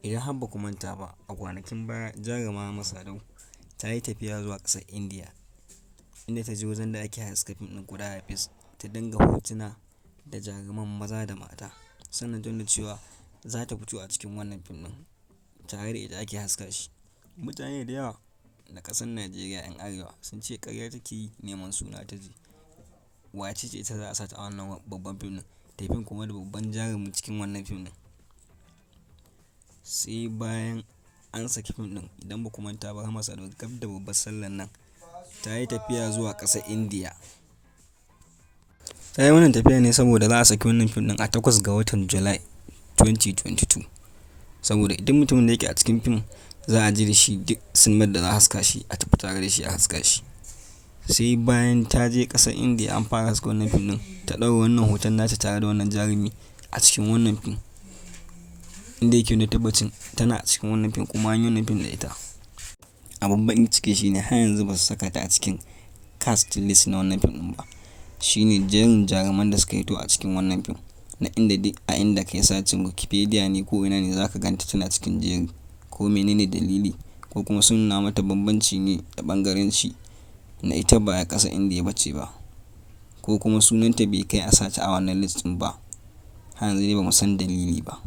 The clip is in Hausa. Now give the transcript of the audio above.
Idan har ba ku manta ba, a kwanakin baya jaruma Rahama Sadau ta yi tafiya zuwa ƙasar Indiya, inda ta je wajen da ake haska fim ɗin Kuda Hafiz, ta dinga hotuna da jaruman maza da mata. Sannan ta nuna cewa za ta fito a cikin wannan fim ɗin, tare da ita ake haska shi. Mutane da yawa na ƙasar Najeriya 'yan arewa sun ce ƙarya take yi, neman suna ta je. Wace ce ita za a sata a wannan babban fim ɗin? Tayi fim kuma da babban jarumi cikin wannan fim ɗin. Sai bayan an saki fim ɗin, idan ba ku manta ba, Rahama Sadau gab da babbar sallar nan ta yi tafiya zuwa ƙasar Indiya. Ta yi wannan tafiya ne saboda za a saki wannan fim ɗin a 8 ga watan Julai 2022. Saboda duk mutumin da yake a cikin fim za a je da shi duk sinimar da za a haska shi, a tafi tare da shi a haska shi. Sai bayan ta je ƙasar Indiya an fara haska wannan fim ɗin, ta ɗaura wannan hoton nata tare da wannan jarumi a cikin wannan fim. Inda yake nuna tabbacin tana a cikin wannan fim kuma an yi wannan fim da ita. Abun baƙin ciki shine har yanzu ba su saka ta a cikin cast list na wannan fim ɗin ba. Shine jerin jaruman da suka hito a cikin wannan fim. Na inda duk a inda ka yi searching Wikipedia ne ko ina ne za ka gan ta tana cikin jeri. Ko menene dalili ko kuma sun nuna mata bambanci ne da ɓangaranci na ita ba 'yar ƙasar Indiya ba ce ba. Ko kuma sunanta bai kai a sata a wannan list ɗin ba. Har yanzu dai ba mu san dalili ba.